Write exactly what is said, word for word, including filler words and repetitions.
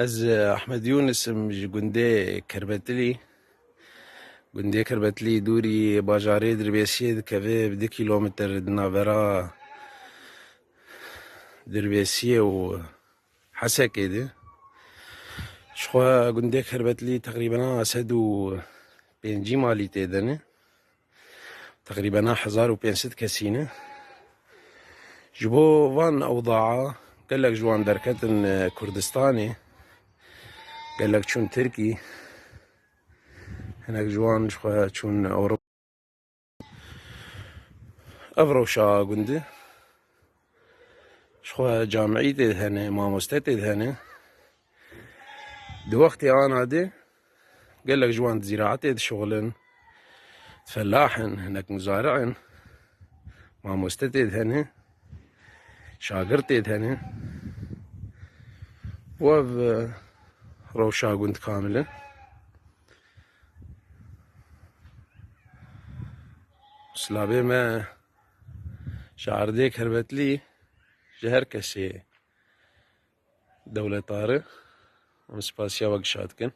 Ez, e, Ahmed Yûnis im, ji gundê Kerbetilî. Gundê Kerbetilî dûrî bajarê Dirbêsiyê dikeve, bi du kîlometr di navbera Dirbêsiyê û Hesekê de. Ji xwe gundê Kerbetilî teqrîbena sed û pêncî malî tê de ne. Teqrîbena hezar û pênc sed kesî ne. Ji bo van ewdaa gelek ji wan derketin, e, Kurdistanê, gelek çûn Tirkî, hinek ji wan ji xwe çûn Ewropa. Ev rewşa gund e. Ji xwe camî tê de hene, mamoste tê de hene. Di wextê ana de gelek ji wan di zîraetê dişuxulin, felah in, hinek muzari'in, mamoste tê de hene, şagird tê de hene. Û ev, e, rewşa gund kamil e. Silabê me ji erdê Kerbetlî ji her kesê dewletarî. Em spasiya we gişa dikin.